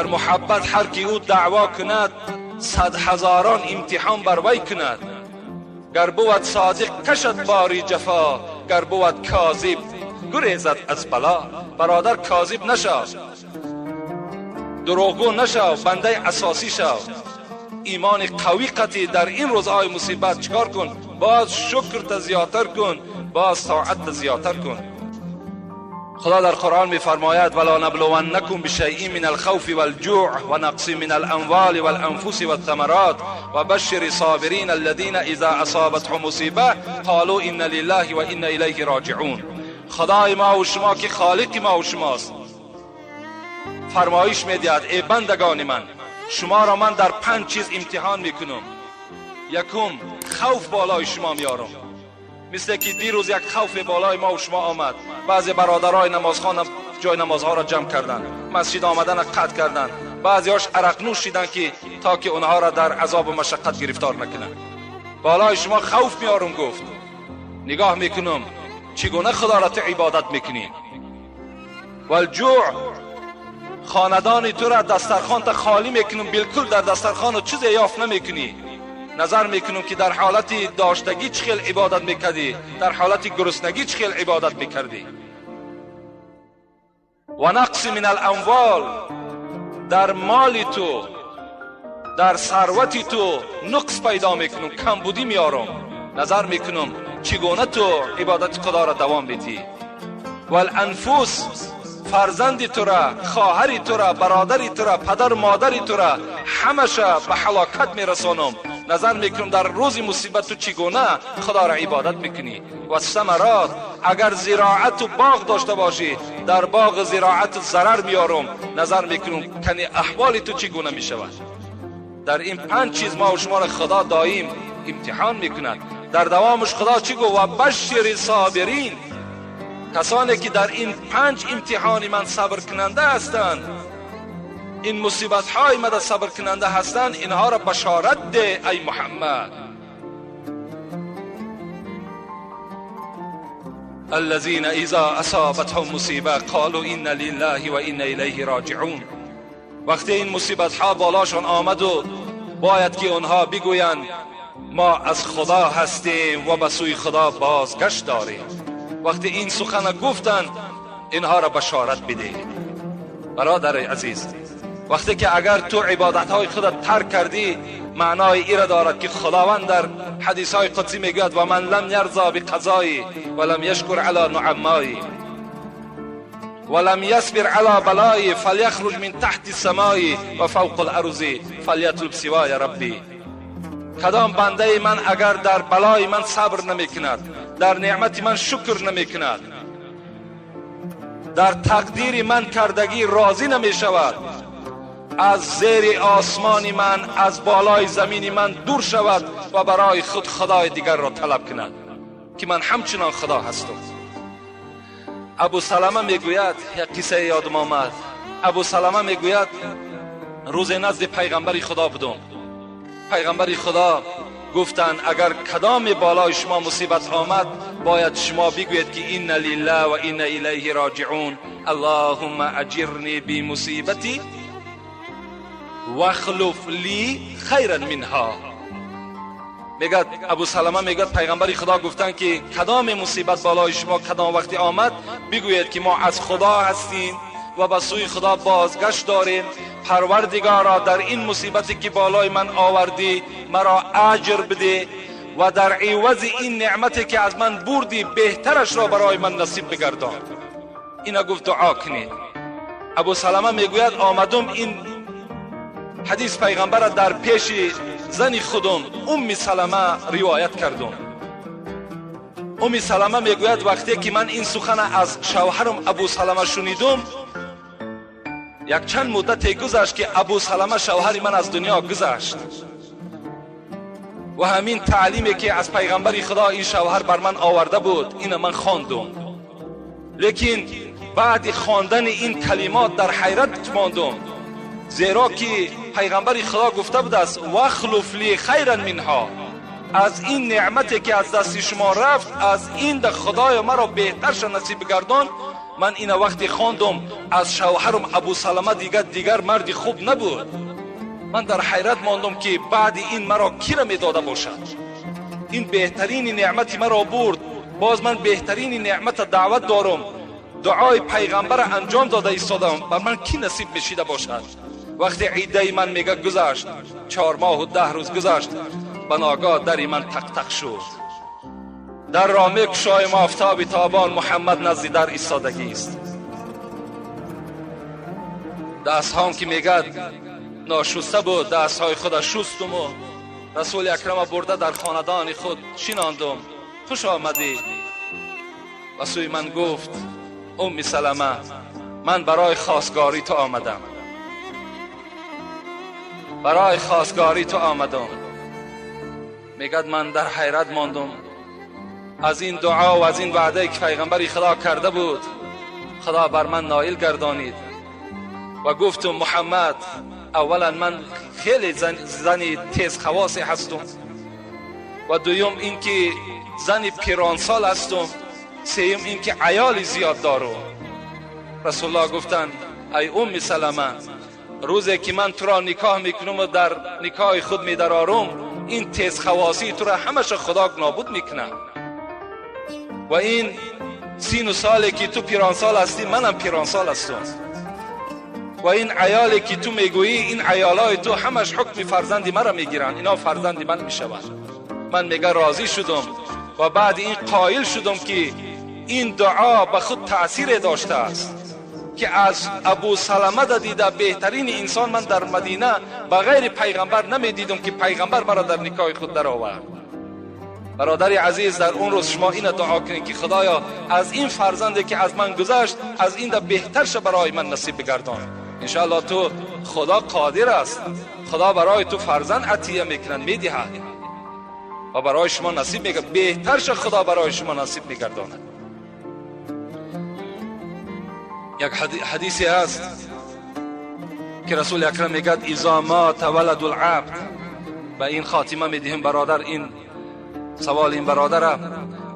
در محبت هر کی او دعوا کند، صد هزاران امتحان بر وی کند. گر بود صادق کشد باری جفا، گر بود کاذب گریزد از بلا. برادر کاذب نشو، دروغگو نشو، بنده اساسی شو. ایمان قوی قطعی در این روزهای مصیبت چکار کن؟ باز شکر تا زیادتر کن، باز طاعت تا زیادتر کن. خدا در قرآن می‌فرماید ولا نبلونکم بشیء من الخوف والجوع ونقص من الاموال والانفس والثمرات وبشر الصابرین الذین اذا اصابتهم مصیبه قالوا انا لله وانا الیه راجعون. خدای ما و شما که خالق ما و شماست فرمایش می‌دهد ای بندگان من، شما را من در 5 چیز امتحان میکنم. یکم، خوف بالای شما میارم. مثل که دیروز یک خوف بالای ما و شما آمد. بعضی برادرای نمازخوان جای نمازها را جمع کردند، مسجد آمدن را قطع کردند، بعضیاش عرق نوشیدند که تا که اونها را در عذاب و مشقت گرفتار نکنند. بالای شما خوف میارم گفت. نگاه میکنم چگونه خدا را تو عبادت میکنی. والجوع، خاندان تو را دسترخوان تا خالی میکنم، بالکل در دسترخوان چیزی یافت نمیکنی. نظر میکنم که در حالت داشتگی چه خیل عبادت میکردی، در حالت گرسنگی چه خیل عبادت میکردی. و نقص من الاموال، در مال تو، در ثروت تو نقص پیدا میکنم، کمبودی میارم. نظر میکنم چگونه تو عبادت خدا را دوام بدی. والانفس، فرزند تو را، خواهر تو را، برادر تو را، پدر مادر تو را همشه به هلاکت میرسانم. نظر میکنم در روز مصیبت تو چگونه خدا را عبادت میکنی. و ثمرات، اگر زراعت و باغ داشته باشی در باغ زراعت ضرر میارم. نظر میکنم کنی احوال تو چگونه میشود. در این 5 چیز ما و شما را خدا دائم امتحان میکند. در دوامش خدا چی گفت؟ و بشر صابرین، کسانی که در این 5 امتحان من صبر کننده هستند، این مصیبت های من صبر کننده هستند، اینها را بشارت ده ای محمد. الذين اذا اصابتهم مصیبه قالوا انا لله و انا الیه راجعون. وقتی این مصیبت ها بالاشان آمد و باید که اونها بگویند ما از خدا هستیم و به سوی خدا بازگشت داریم. وقتی این سخن گفتند اینها را بشارت بده. برادر عزیز، وقتی که اگر تو عبادت های خودت ترک کردی، معنای ای را دارد که خداوند در حدیث های قدسی میگوید و من لم یرضا بقضایی و لم یشکر علی نعمایی و لم یصبر علی بلایی فلیخرج من تحت السماء و فوق الارض فلیطلب سوای ربی. کدام بنده من اگر در بلای من صبر نمی کند، در نعمت من شکر نمی کند، در تقدیر من کردگی راضی نمی شود، از زیر آسمان من، از بالای زمین من دور شود و برای خود خدای دیگر را طلب کند که من همچنان خدا هستم. ابو سلمه میگوید، یک قصه یادم آمد. ابو سلمه میگوید روز نزد پیغمبر خدا بودم. پیغمبر خدا گفتند اگر کدام بالای شما مصیبت آمد باید شما بگویید که انا لله و انا الیه راجعون، اللهم اجرنی بمصیبتی واخلف لی خیرا منها. میگد ابو سلمه، میگد پیغمبر خدا گفتند که کدام مصیبت بالای شما کدام وقتی آمد بگویید که ما از خدا هستیم و به سوی خدا بازگشت داریم، پروردگارا در این مصیبتی که بالای من آوردی مرا اجر بده و در عوض این نعمتی که از من بردی بهترش را برای من نصیب بگردان. اینا گفت دعا کنید. ابو سلمه میگوید آمدم این حدیث پیغمبر در پیش زن خودم ام سلمه روایت کردم. ام سلمه میگوید وقتی که من این سخن از شوهرم ابو سلمه شنیدم، یک چند مدت گذشت که ابو سلمه شوهر من از دنیا گذشت و همین تعلیمی که از پیغمبر خدا این شوهر بر من آورده بود این من خواندم. لیکن بعد خواندن این کلمات در حیرت ماندم، زیرا که پیغمبر خدا گفته بود است واخلف لی خیرا منها، از این نعمتی که از دست شما رفت از این ده خدای مرا بهترش نصیب گردان. Ман ина вақте хондум, аз шавҳарам Абу Салама дигар марди хуб набуд. Ман дар ҳайрат мондум, ки баъди ин маро кира медода бошад. Ин беҳтарини неъмати маро бурд. Боз ман беҳтарини неъмата даъват дорум, дуои пайғамбара анҷом дода истодам, бар ман кӣ насиб мешида бошад? Вақте иддаи ман мега гузашт, 4 моҳу 10 рӯз гузашт, ба ногоҳ дари ман тақ-тақ шуд. Дарро мекушоем, офтоби тобон Муҳаммад назди дар истодагист. Дастҳом ки мегад ношуста буд, дастҳои худа шустуму Расули Акрама бурда дар хонадони худ шинондум. Хуш омадӣ. Ба сӯи ман гуфт: Умми Салама, ман барои хостгорӣ ту омадам, барои хостгорӣ ту омадам. Мегад ман дар ҳайрат мондум аз ин дуо ва аз ин ваъдае ки пайғамбари Худо карда буд. Худо бар ман ноил гардонид ва гуфтум: Муҳаммад, аввалан ман хеле зани тезхавосе ҳастум ва дуюм ин ки зани пиронсол ҳастум, сеюм ин ки аёли зиёд дорум. Расулуллоҳ гуфтанд: ай Умми Салама, рӯзе ки ман туро никоҳ мекунам ва дар никоҳи худ медарорум, ин тезхавосии туро ҳамаша Худо нобуд мекунад ва ин сину соле ки ту пиронсол ҳастӣ, манам пиронсол ҳастум ва ин аёле ки ту мегӯӣ, ин аёлҳои ту ҳамаш ҳукми фарзанди маро мегиранд, ино фарзанди ман мешаванд. Ман мега розӣ шудум ва баъди ин қоил шудум, ки ин дуо ба худ таъсире доштааст, ки аз Абу Салама дида беҳтарини инсон ман дар Мадина ба ғайри пайғамбар намедидум, ки пайғамбар маро дар никоҳи худ даровард. Бародари азиз, дар он рӯз шумо ина дуо кунед, ки Худоё, аз ин фарзанде ки аз ман гузашт, аз ин да беҳтарша барои ман насиб бигардон. Иншоаллоҳ ту Худо қодир аст, Худо барои ту фарзанд атия мекунад, медиҳад ва барои шумо насиб мегардад, беҳтарша Худо барои шумо насиб мегардонад. Як ҳадисе ҳаст ки Расули Акрам мегӯяд: изо мата валадул абд. Ба ин хотима медиҳем, бародар, ин савол ин бародара.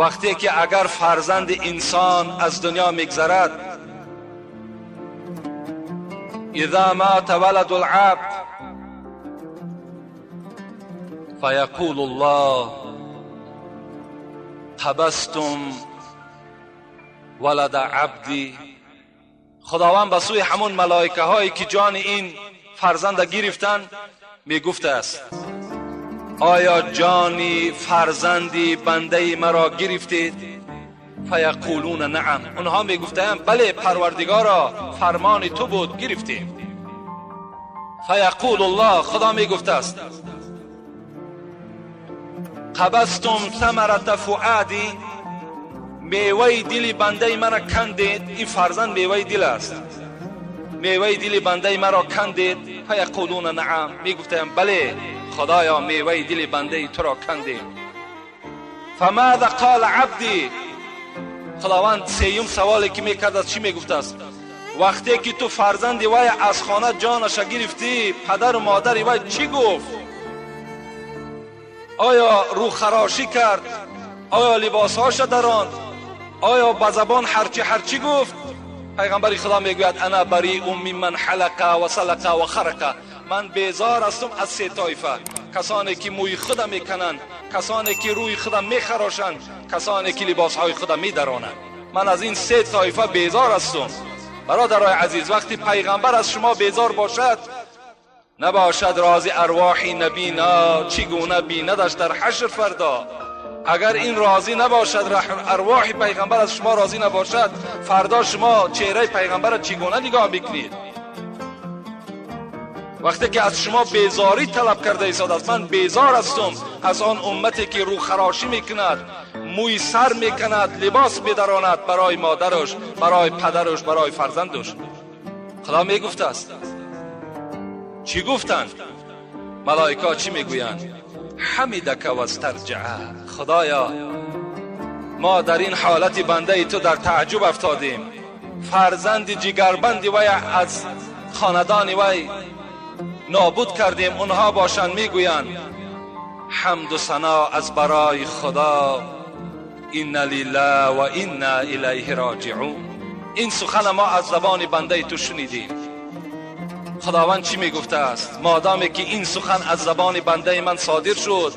Вақте ки агар фарзанди инсон аз дунё мегзарад, изо мата валадул абд фаяқулу Аллоҳ қабастум валада абди. Худованд ба сӯи ҳамон малоикаҳое ки ҷони ин фарзанда гирифтанд мегуфтааст: оё ҷони фарзанди бандаи маро гирифтед? фаяқулуна наам. Онҳо мегуфтаанд: бале, Парвардигоро, фармони ту буд, гирифтем. фаяқулу Аллоҳ, Худо мегуфтааст: қабастум самарата фуади, меваи дили бандаи маро кандед. Ин фарзанд меваи дил аст, меваи дили бандаи маро кандед. фаяқулуна наам, мегуфтаям: бале, Худоё, меваи дили бандаи туро кандем. фамаза қола абди. Худованд сеюм саволе ки мекард аз чӣ мегуфтааст? Вақте ки ту фарзанди вай аз хона ҷонаша гирифтӣ, падару модари вай чӣ гуфт? Оё рӯхарошӣ кард? Оё либосҳоша даронд? Оё ба забон ҳарчи ҳарчи гуфт? Пайғамбари Худо мегӯяд: ана бариун мимман ҳалақа ва салақа ва харақа. Ман безор ҳастум аз се тоифа: касоне ки мӯи худа мекананд, касоне ки рӯи худа мехарошанд, касоне ки либосҳои худа медаронанд. Ман аз ин се тоифа безор ҳастум. Бародарои азиз, вақти пайғамбар аз шумо безор бошад, набошад рози арвоҳи набино, чӣ гуна бинадаш дар ҳашр фардо. Агар ин розӣ набошад, арвоҳи пайғамбар аз шумо розӣ набошад, фардо шумо чеҳраи пайғамбарро чӣ гуна нигоҳ мекунед? Вақте ки аз шумо безорӣ талаб карда истодааст, ман безор ҳастум аз он уммате ки рӯхарошӣ мекунад, мӯи сар мекунад, либос медаронад барои модараш, барои падараш, барои фарзандаш. Худо мегуфтааст. Чӣ гуфтанд? Малоика чӣ мегӯянд? ҳамидака вастарҷаа. Худоё, мо дар ин ҳолати бандаи ту дар таъҷуб афтодем. Фарзанди ҷигарбанди вай аз хонадони вай нобуд кардем. Онҳо бошанд мегӯянд: ҳамду сано аз барои Худо, инна лиллаҳ ва инна илайҳи роҷиун. این سخن ما از زبان بنده تو شنیدیم. خداوند چی میگفته است؟ مادامی که این سخن از زبان بنده من صادر شد،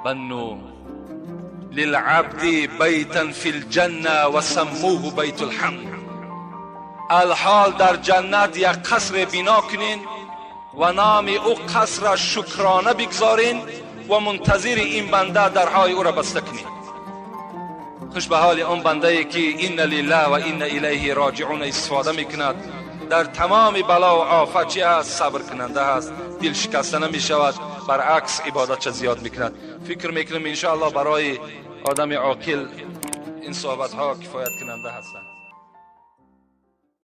بنو للعبد بیتا فی الجنه و سموه بیت الحمد. الحال در جنت یک قصر بنا کنین و نام او قصر شکرانه بگذارین و منتظر این بنده درهای او را بسته کنین. خوش به حال آن بنده ای که این لله و این الیه راجعون استفاده میکند، در تمام بلا و آفت چی است؟ صبر کننده است، دل شکسته نمی شود، برعکس عبادت چه زیاد میکند. فکر میکنم انشاءالله برای آدم عاقل این صحبت ها کفایت کننده هستند.